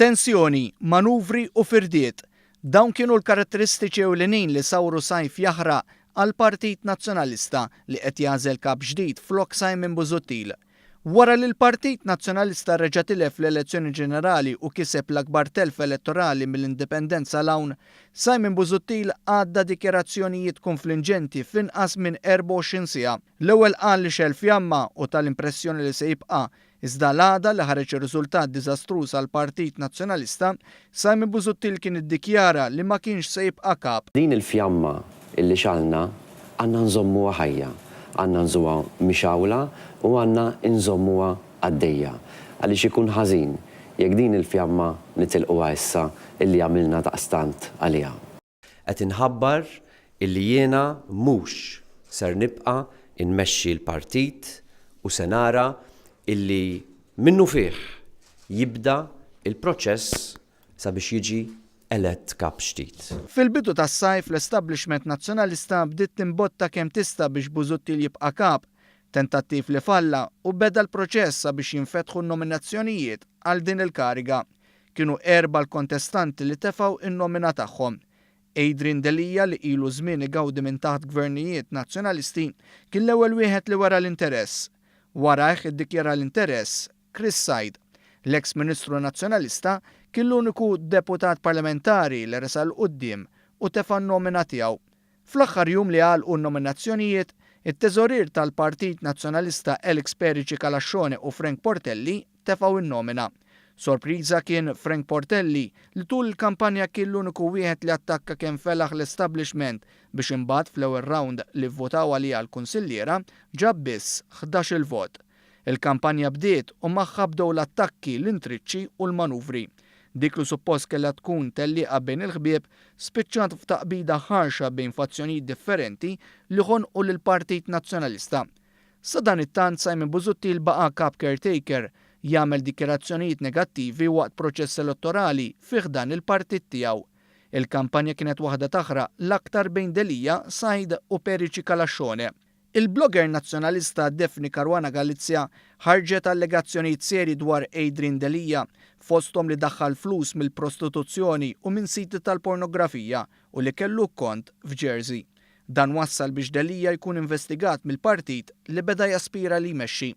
Tensjoni, manuvri u firdiet. Dawn kienu l-karatteristiċi ewlenin li sawru sajf jaħraq għall-Partit Nazzjonalista li qed jagħżel Kap ġdid flok Simon Busuttil. Wara li l-Partit Nazzjonalista reġa' tilef l-elezzjoni ġenerali u kiseb l-akbar telf elettorali mill-Indipendenza 'l hawn, Simon Busuttil għadda dikjarazzjonijiet konflinġenti f'inqas minn 24 siegħa. L-ewwel qal li xegħel fjamma u ta l-impressjoni li se jibqa' Iżda l-għada li ħareġ ir-riżultat diżastruż għall-Partit Nazzjonalista, Simon Busuttil kien iddikjara li ma kienx se jibqa' Kap. Din il-fjamma illi xgħalna għandna nżommuha ħajja, għandna nżuha mixgħula u għandna nżommuha għaddejja. Għaliex ikun ħażin jekk din il-fjamma nitilquha issa illi għamilna daqstant għaliha. Qed inħabbar illi jiena mhux ser nibqa' nmexxi l-partit u se nara illi minnufih jibda l-proċess sabiex jiġi elett kap ġdid. Fil-bidu tas-sajf l-establishment Nazzjonalista bdiet timbotta kemm tista' biex Busuttil jibqa' kap, tentattiv li falla u beda l-proċess sabiex jinfetħu n-nominazzjonijiet għal din il-kariga. Kienu erbgħa l-kontestanti li tefgħu n-nomina tagħhom. Adrian Delia li ilu żmien igawdi minn taħt gvernijiet Nazzjonalisti kien l-ewwel wieħed li wera l-interess. Warajh iddikjara l-interess Chris Said. L-eks Ministru Nazzjonalista kien l-uniku deputat parlamentari li resaq 'l quddiem u tefa' n-nomina tiegħu. Fl-aħħar jum li għalqu n-nominazzjonijiet, it-Teżorier tal-Partit Nazzjonalista Alex Perici Calascione u Frank Portelli tefgħu n-nomina. Sorpriża kien Frank Portelli li tul il-kampanja kien l-uniku wieħed li attakka kemm felaħ l-establishment biex imbagħad fl-ewwel round li vvutaw għaliha l-kunsilliera ġab biss 11-il vot. Il-kampanja bdiet u magħha bdew l-attakki, l-intriċċi u l-manuvri. Dik li suppost kellha tkun tellieqa bejn il-ħbieb spiċċat f'taqbida ħarxa bejn fazzjonijiet differenti li ħonqu lill-Partit Nazzjonalista. Sadanittant Simon Busuttil baqa' Kap caretaker, jagħmel dikjarazzjonijiet negattivi waqt proċess elettorali fi ħdan il-partit tiegħu. Il-kampanja kienet waħda taħraq, l-aktar bejn Delia, Said u Perici Calascione. Il-blogger Nazzjonalista Daphne Caruana Galizia ħarġet allegazzjonijiet serji dwar Adrian Delia, fosthom li daħħal flus mill-prostituzzjoni u minn siti tal-pornografija u li kellu kont f'Jersey. Dan wassal biex Delia jkun investigat mill-partit li beda jaspira li jmexxi.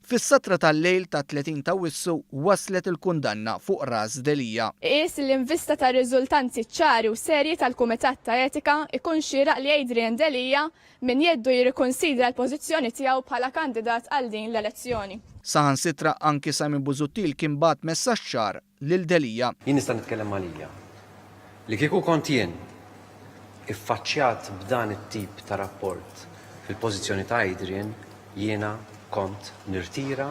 Fis-satra tal-lejl tat-30 t'Awwissu waslet il-kundanna fuq ras Delia. Iqis li in vista tar-riżultanzi ċari u serji tal-Kumitat ta' Etika, ikun xieraq li Adrian Delia minn jeddu jirrikunsidra l-pożizzjoni tiegħu bħala kandidat għal din l-elezzjoni. Saħansitra anki Simon Busuttil kien bagħat messaġġ ċar lil Delia. Jien nista' nitkellem għalija. Li kieku kont jien iffaċċjat b'dan it-tip ta' rapport fil-pożizzjoni ta' Adrian, jiena kont nirtira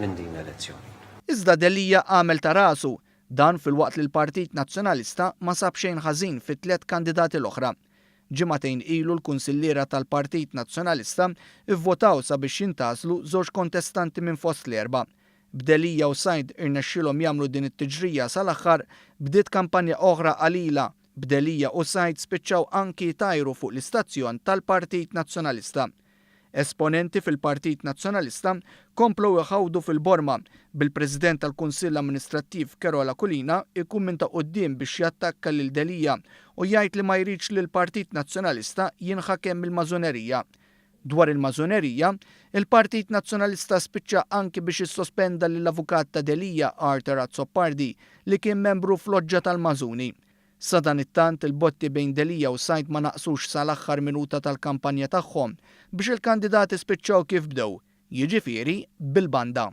minn din l-elezzjoni. Iżda Delia għamel ta' rasu, dan filwaqt li l-Partit Nazzjonalista ma sab xejn ħażin fit-tlett kandidati l-oħra. Ġimagħtejn ilu l-kunsilliera tal-Partit Nazzjonalista vvotaw sabiex jintgħażlu żewġ kontestanti minn fost l-erbgħa. B'Delia u Said irnexxielhom jagħmlu din it-tiġrija sal-aħħar, bdiet kampanja oħra qalila, b'Delia u Said spiċċaw anki jtajru fuq l-istazzjon tal-Partit Nazzjonalista. Esponenti fil-Partit Nazzjonalista komplew iħawdu fil-borma, bil-President tal-Kunsill Amministrattiv Carol Aquilina jkun minn ta' quddiem biex jattakka lil Delia u jgħid li ma jridx li l-Partit Nazzjonalista jinħakem mill-mażunerija. Dwar il-mażunerija, il-Partit Nazzjonalista spiċċa anki biex issospenda lill-avukat ta' Delia Arthur Azzopardi li kien membru f'loġġa tal-mażuni. Sadanittant, il-botti bejn Delia u Said ma naqsux sal-aħħar minuta tal-kampanja tagħhom biex il-kandidati spiċċaw kif bdew, jiġifieri bil-banda.